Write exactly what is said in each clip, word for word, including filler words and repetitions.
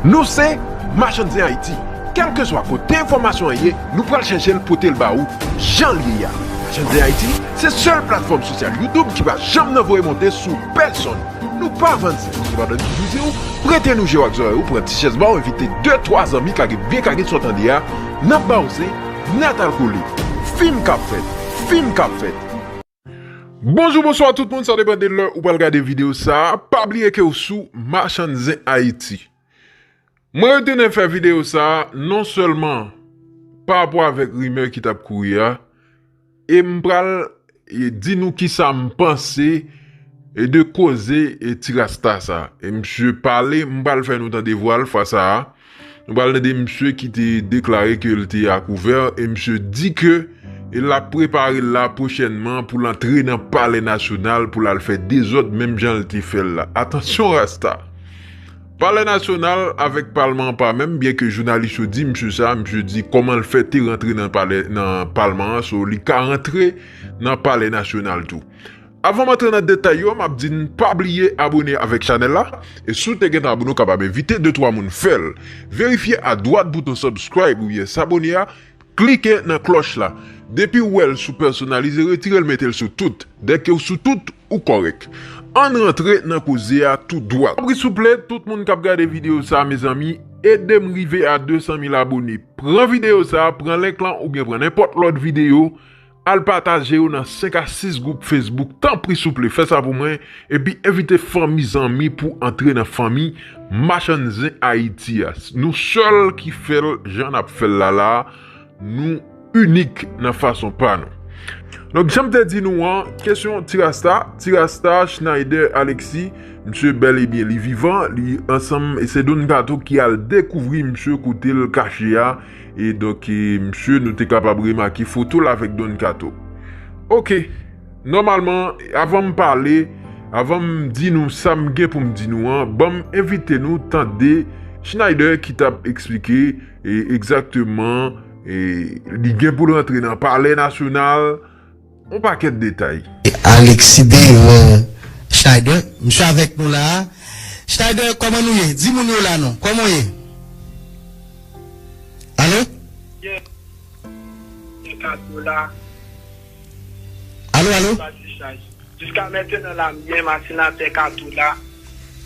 Nou se Machann Zen Ayiti. Kèlkeswa kote enfòmasyon an ye, nou pral chèche l pote l ba ou jan l ye a. Machann Zen Ayiti se sèl platfòm sosyal YouTube ki pa janm nan voye monte sou pèsonn. Nou pa vann zen, sepandan nou toujou di w, prete nou je w ak zòrèy ou, pran ti chèz ba w, envite de twa zanmi kage byen kage sa w tande a, n ap ba w zen, n a t al kole. Fim k ap fèt, fim k ap fèt. Bonjou, bonswa tout moun, sa depann de lè ou pral gade videyo sa a. Pa bliye ke w sou Machann Zen Ayiti. Mwen retounen fè videyo sa a, non sèlman pa rapò avèk rimè ki t ap kouri a, e m pral, e, di nou kisa m panse, e, de koze, e, Ti Rasta sa. E misye pale, m pral fè nou tande vwa l fwa sa a. Nou pral tande misye ki te deklare ke l te akouvè, e misye di ke, e, l ap prepare l la pwochènman pou l antre nan Palè Nasyonal pou l al fè dezòd menm jan l te fè l la. Atansyon Rasta! Palè Nasyonal avèk Palman an pa menm, byenke jounalis yo di misye sa, misye di kòman l fè te rantre nan palè, nan Palman an, so li ka rantre nan Palè Nasyonal tou. Avan m antre nan detay yo, m ap di n pa bliye abone avèk chanèl la, e si w te gentan abone, w kapab envite de twa moun fè l. Verifye adwat bouton subscribe oubyen s'abonner a, klike nan klòch la. Depi w wè l sou pèsonalize, retire l mete l sou tout. Dèke w sou tout, ou kòrèk. Ann rantre nan koze a tou dwat. Tanpri souple, tout moun k ap gade videyo sa a, mezanmi, ede m rive a de san mil abone. Pran videyo sa a, pran link lan oubyen pran nenpòt lòt videyo, al pataje yo nan senk a sis gwoup Facebook. Tanpri souple, fè sa pou mwen, epi envite fanmi zanmi pou antre nan fanmi Machann Zen Ayiti a. Nou sèl ki fè l jan n ap fè l la la a, nou inik nan fason pa nou. Donk, jan m te di nou an, kesyon Ti Rasta, Ti Rasta, Schneider Alexis, misye bèl e byen li vivan, li ansanm, e se Don Kato ki al dekouvri misye kote l kache a, e donk, e, misye, nou te kapab remake foto l avèk Don Kato. Oke, nòmalman, avan m pale, avan m di nou sa m gen pou m di nou an, ban m envite nou tande Schneider ki t ap eksplike, e, egzakteman, e, li gen pou l rantre nan Palè Nasyonal, yon pakèt detay. Alexis Deran Schneider, misye avèk nou la a. Schneider, kòman nou ye? Di moun yo la non. Kòman w ye? Alo? Alo, alo? Jiska mentenan la, m byen, m a senatè Kato la.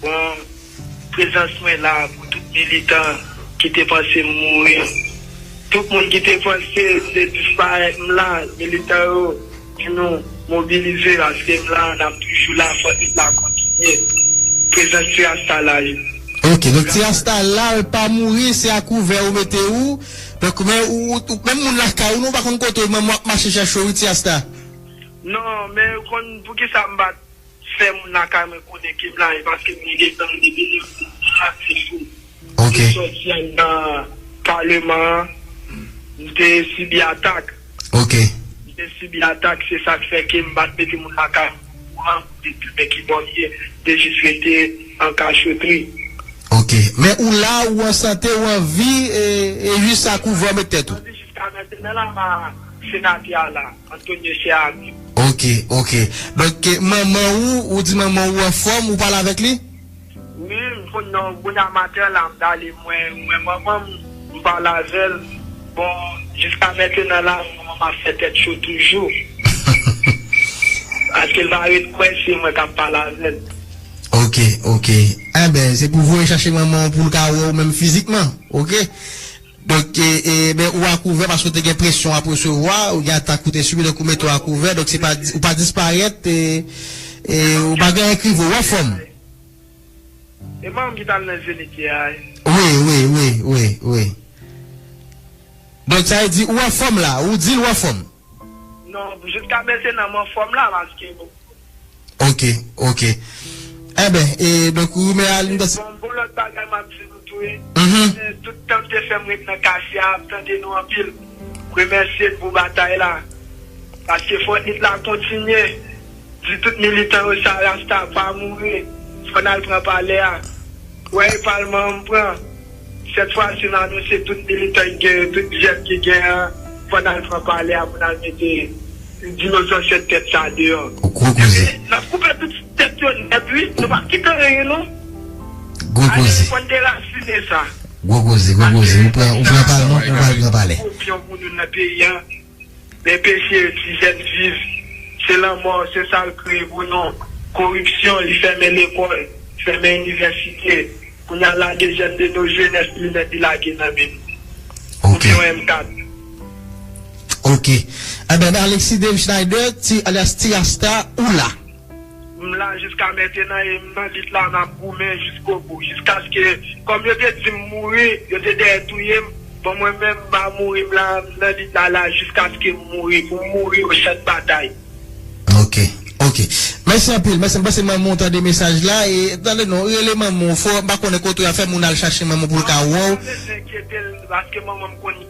Bon, prezans mwen la pou tout militan ki te panse m mouri. Tout moun ki te panse se disparèt m la, militan yo, pou nou mobilize, paske m la, n ap toujou la, fòk lit la kontinye. Prezans Ti Rasta la, wi. Ok, donk Ti Rasta la, l pa mouri, se a kouvè yo mete ou. Donk, men ou, ou, ou, menm moun lakay ou, nou pa konn kote ou, menm w ap mache chèche w, wi, Ti Rasta. Non, men ou konn poukisa m pa t fè moun lakay mwen konnen ke m la, e paske mwen gentan depi lè m aktif wi. Ok. M sòti anndan paleman an, m te sibi atak. Ok. M te sibi atak, se sa k fè ke m pa t mete moun lakay mwen okouran, m te di men ki bò m ye, m te jis rete an kachotri. Ok. Men ou la, ou an sante, ou an vi, e, e jis sa kouvè w met tèt ou. Jiska mentnan la, m a senatè a la. Antonio Cheavi. Ok, ok. Donk, e, manman ou, ou di manman ou anfòm, ou pale avèk li? Wi, m konn nan bon amatè la, m t ale mwen, mwen manman m, m pale avè l. Bon, jiska mentnan la, manman m ap fè tèt cho toujou. Paske l pa ret kwè se mwen k ap pale avè l. Ok, ok. Enben, se pou voye chache manman w pou l ka wè w menm fizikman, ok? Donk, e, e, ben, ou akouvè paske w te gen presyon w ap resevwa, ou gen atak ou te sibi, donk ou mete w akouvè, donk se pa, ou pa disparèt, e, e ou pa gen anyen k rive w, ou anfòm. E manman m ki t al nan Zenith yè a, wi. Wi, wi, wi, wi, wi. Donk, sa vle di, ou anfòm la, ou di l ou anfòm. Non, jiska mentnan, m anfòm la, paske Ok, ok. Enben, e, donk, ou men al, bon, bon, lòt bagay m ap di nou tou, wi. Mhm. E, tout tan m te fè m ret nan katye a, ap tande nou anpil. Remèsye n pou batay la. Paske fò lit la kontinye. Di tout militan yo sa, Rasta pa mouri. Fò n al pran palè a. Wè, e palman an m pran. Sèt fwa si m anonse tout militan ki gen yo, tout jèn ki gen an, fò n al pran palè a pou n al mete dinozò sèt tèt sa deyò. Gwo koze. Epi, n ap koupe tout tèt yo nèt, wi. Nou p ap kite anyen, non. Gwo koze. Fò n derasinen sa. Gwo koze, gwo koze. Ou pran, ou pran palman, ou pral pran palè. Kopyon pou nou nan peyi a. Men peche ti jèn viv. Se lanmò, se sa l kreye pou nou. Koripsyon, li fèmen lekòl, fèmen inivèsite. Kounye a lage jèn de nos jeunes linèt li lage nan men nou. Ok. Oubyen yon M kat. Ok. Eben, Alexis Dave Schneider, ti, alyas Ti Rasta, ou la? M la jiska mentenan e m nan lit la, n ap goumen jiskobou. Jiskaske, kòm yo te di m mouri, yo te dèyè touye m. Bon, mwen menm, m pa mouri, m la, m nan lit la, la, jiskaske m mouri. Pou m mouri au champ de bataille. Ok, ok. Mèsi anpil, mèsi. M panse manman w tande mesaj la. E, tande non, rele manman w fò. M pa konnen kote w ap fè moun al chache manman w pou l ka wè w. Pa bezwen enkyete l, paske manman m konn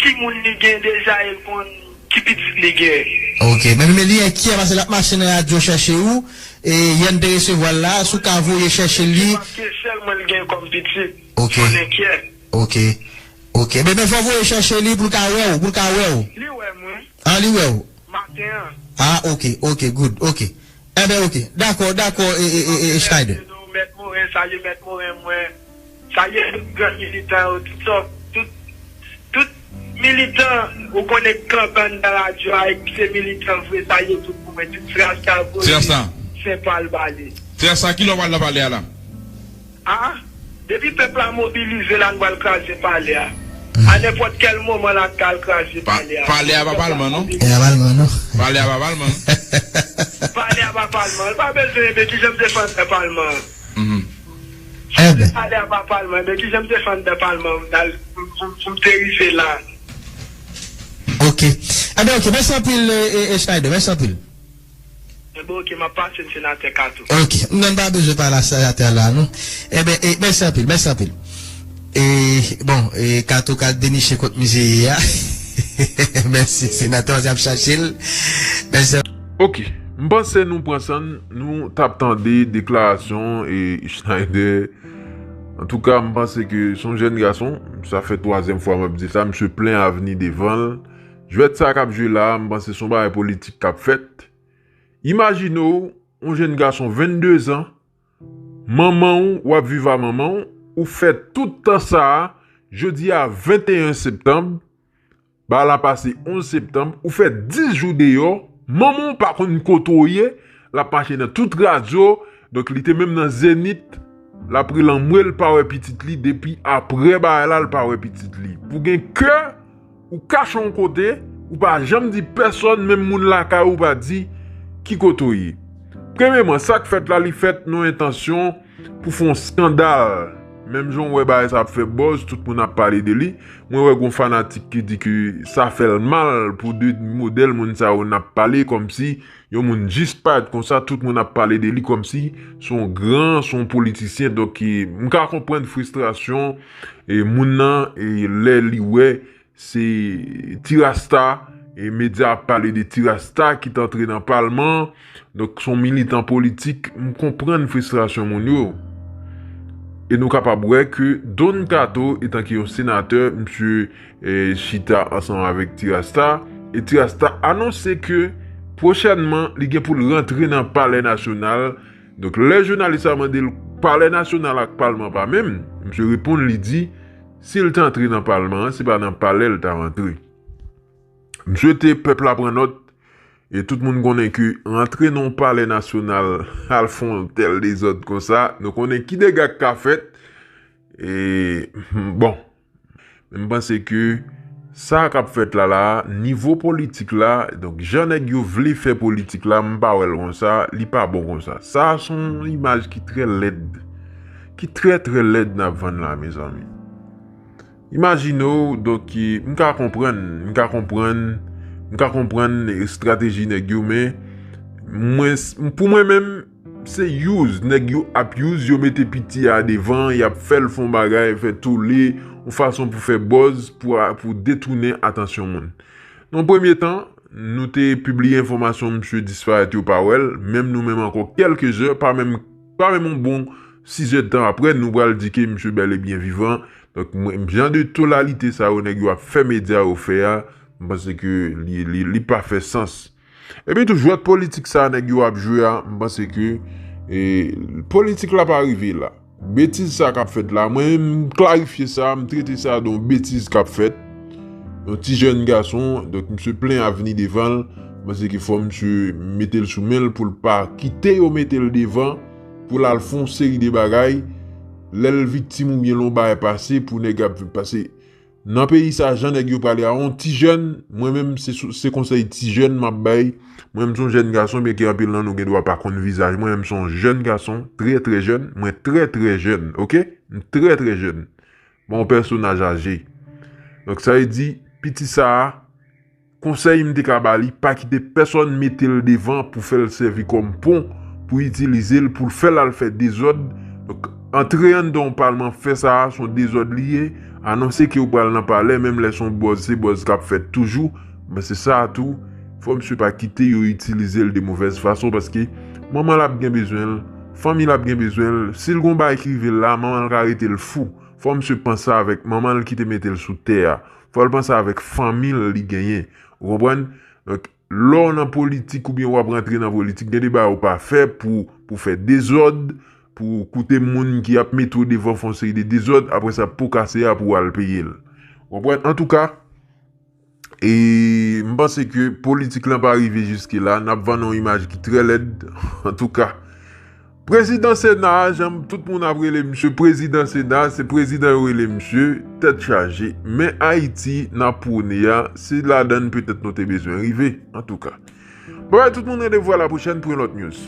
ki moun li gen deja, e l konn ki pitit li gen. Ok, men, men li enkyè paske l ap mache nan radyo chèche ou, e yèn te resevwa l la, si w ka voye chèche li. Paske sèl mwen l gen kòm pitit. Ok. Fò l enkyè. Ok, ok. Men, men fò voye chèche li pou l ka wè w, pou l ka wè w. Li wè mwen. Ah, li wè w? Maten an. Ah, ok, ok, good, ok. Enben, ok. Dakò, dakò, e, e, e, e, Schneider. Mèt Moren, salye Mèt Moren, mwen. Salye tout gran militan yo, tout sòt, tout, tout militan, ou konnen k kanpe anndan radyo a, e ki se militan vre, salye tout pou mwen, tout Ti Rasta vre, Ti Rasta. Sen pa l pale. Ti Rasta, kilè w pral nan palè a la? Ah, depi pèp la mobilize la, nou pral kraze palè a. A nenpòt kèl moman la, n ka al kraze palè a. Palè a pa palman, non? E a palman, non? Palè a pa palman. Palè a pa palman. L pa bezwen, men ki jan m te fè anndan palman an? Mhm. Enben. Palè a pa palman, men ki jan m te fè anndan palman an, pou m te rive la? Ok. Enben, ok. Mèsi anpil, e, e, e, Schneider. Mèsi anpil. Enben, ok, m ap pase m senatè Kato. Ok, m nan pa bezwen pale a senatè la, non. Enben, e, mèsi anpil, mèsi anpil. E, bon, e, Kato ka deniche kot misye ye a. Mèsi, senatè, w ap chache l. Mèsi. Ok, m panse nou pran san n, nou t ap tande deklarasyon e Schneider. Antouka, m panse ke se yon jèn gason, sa fè twazyèm fwa m ap di sa, misye plen avni devan l. Jwèt sa k ap jwe la a, m panse se yon bagay politik k ap fèt. Imajine w, yon jèn gason vennde zan, manman w, w ap viv a manman w, ou fè tout tan sa a, jodi a venteyen septanm, bagay la pase onz septanm, ou fè dis jou deyò, manman w pa konn kote w ye, l ap mache nan tout radyo, donk li te menm nan Zenith, l ap rele anmwe l pa wè pitit li, depi apre bagay la, l pa wè pitit li. Pou gen kè, ou kache yon kote, ou pa janm di pèsonn, menm moun lakay ou pa di ki kote w ye. Premyeman, sa k fèt la, li fèt nan yon entansyon pou fè yon eskandal. Menm jan w wè bagay sa ap fè buzz, tout moun ap pale de li. Mwen wè gon fanatik ki di ke sa fè l mal pou de modèl moun sa yo n ap pale kòmsi yon moun jis parèt konsa, tout moun ap pale de li kòmsi se yon gran, se yon politisyen. Donk, e, m ka konprann fristrasyon, e, moun nan, e, lè li wè se Ti Rasta, e medya ap pale de Ti Rasta ki t antre nan palman, donk se yon militan politik, m konprann fristrasyon moun yo. E nou kapab wè ke Don Kato, etanke yon senatè, misye, e, chita ansanm avèk Ti Rasta, e Ti Rasta anonse ke pwochènman, li gen pou l rantre nan Palè Nasyonal. Donk, lè jounalis la mande l, Palè Nasyonal ak Palman pa menm, misye reponn, li di, si l t antre nan palman an, se pa nan palè l t ap antre. M swete pèp la pran nòt, e tout moun konnen ke rantre nan yon palè nasyonal, al fè yon tèl dezòd konsa, nou konnen ki dega k ka fèt. E, bon, men m panse ke sa k ap fèt la, la, nivo politik la, donk, jan nèg yo vle fè politik la, m pa wè l konsa, li pa bon konsa. Sa, se yon imaj ki trè lèd, ki trè, trè lèd n ap vann la, mezanmi. Imajine w, donk, e, m ka konprann, m ka konprann, m ka konprann estrateji nèg yo, men mwen, s-, pou mwen menm, se use, nèg yo ap use, yo mete piti a devan, y ap fè l fè yon bagay, fè tole, yon fason pou fè buzz, pou a, pou detounen atansyon moun. Nan premye tan, nou te pibliye enfòmasyon misye disparèt, yo pa wè l, menm nou menm ankò kèlke zè, pa menm, pa menm yon bon sis è tan apre, nou pral di ke misye bèl e byen vivan. Donk, mwen, jan de tolalite sa yo nèg yo ap fè medya yo fè a, m panse ke li, li, li pa fè sans. Epi tou, jwèt politik sa nèg yo ap jwe a, m panse ke, e, politik la pa rive la. Betiz sa k ap fèt la, mwen menm m klarifye sa, m trete sa de yon betiz k ap fèt. Yon ti jèn gason, donk misye plen avni devan l. Mwen se ke fò misye mete l sou men l pou l pa kite yo mete l devan, pou l al fè yon seri de bagay. Lè l viktim oubyen lè yon bagay pase, pou nèg ap pase. Nan peyi sa, jan nèg yo pale a yon ti jèn, mwen menm se, se konsèy ti jèn m ap bay. Mwen menm se yon jèn gason, byenke anpil nan nou gen dwa pa konn vizaj mwen, menm se yon jèn gason, trè trè jèn, mwen trè trè jèn, oke? M trè trè jèn. Bon, pèsonaj aje. Donk sa vle di, piti sa a, konsèy m te ka ba li, pa kite pèsonn mete l devan pou fè l sèvi kòm pon, pou itilize l, pou l fè l al fè dezòd. Donk, antre anndan yon palman, fè sa a, se yon dezòd li ye. Anonse ke w pral nan palè, menm lè se yon buzz, se buzz k ap fèt toujou. Men se sa a tou, fò misye pa kite yo itilize l de movèz fason, paske manman l ap gen bezwen l, fanmi l ap gen bezwen l. Si l gon bagay ki rive l la, manman l ka rete l fou. Fò misye panse avèk manman l ki te mete l sou tè a. Fò l panse avèk fanmi l li genyen. Ou konprann? Donk, lè w nan politik oubyen w ap rantre nan politik, gen de bagay ou pa fè pou, pou fè dezòd, pou koute moun ki ap mete w devan fè yon seri de dezòd, apre sa po kase a pou w al peye l. Ou konprann? Antouka, e m panse ke politik lan pa rive jiske la, n ap vann yon imaj ki trè lèd. Antouka, prezidan Sena a, jan tout moun ap rele misye prezidan Sena, se prezidan yo rele misye, tèt chaje. Men Ayiti n ap pwone a, se ladan l petèt nou te bezwen rive, antouka. Babay tout moun, randevou a la pwochèn pou yon lòt news.